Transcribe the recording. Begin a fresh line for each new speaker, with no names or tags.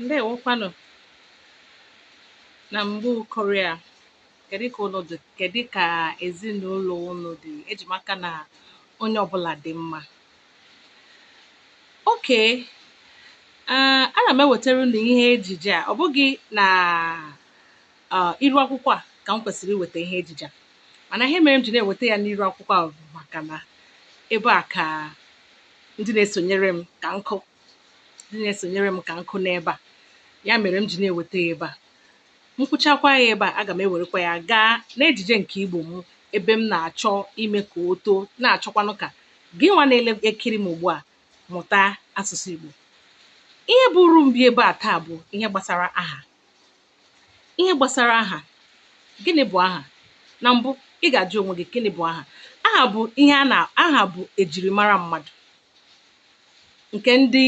Ǹdewokwanụ. Na m̀gbe ụkọrị à, kèdụ kà ụnụ dị̀, kèdụ kà èzinụlọ̀ ụnụ dị̀? Ejì m aka nà onye ọbụlà dị̀ mmȧ. Okay, ana m ewètere unu ihe ejije à, ọ̀ bụghị nà iru akwụkwọ à kà m kwèsìrì iwètè ihe ejije à, mànà ihe mere m jì na-ewète ya n'iru akwụkwọ à bụ̀ màkà nà ebe à kà ndị na-esònyere m kà nkụ, ndị na-esònyere m kà nkụ n'ebe à, ya mere m ji na-eweta ya ebe a. M kwụchakwa ya ebe a, aga m ewerekwa ya gaa n'ejije nke Igbo m, ebe m na-achọ ime ka o too, na-achọkwanụ ka gị nwa na-ele ekiri m ugbu a mụta asụsụ Igbo. Ihe buru m bịa ebe a taa bụ ihe gbasara aha. Ihe gbasara aha. Gịnị bụ aha? Na mbụ, ị ga-ajụ onwe gị, gịnị bụ aha? Aha bụ ihe a na aha bụ ejirimara mmadụ nke ndị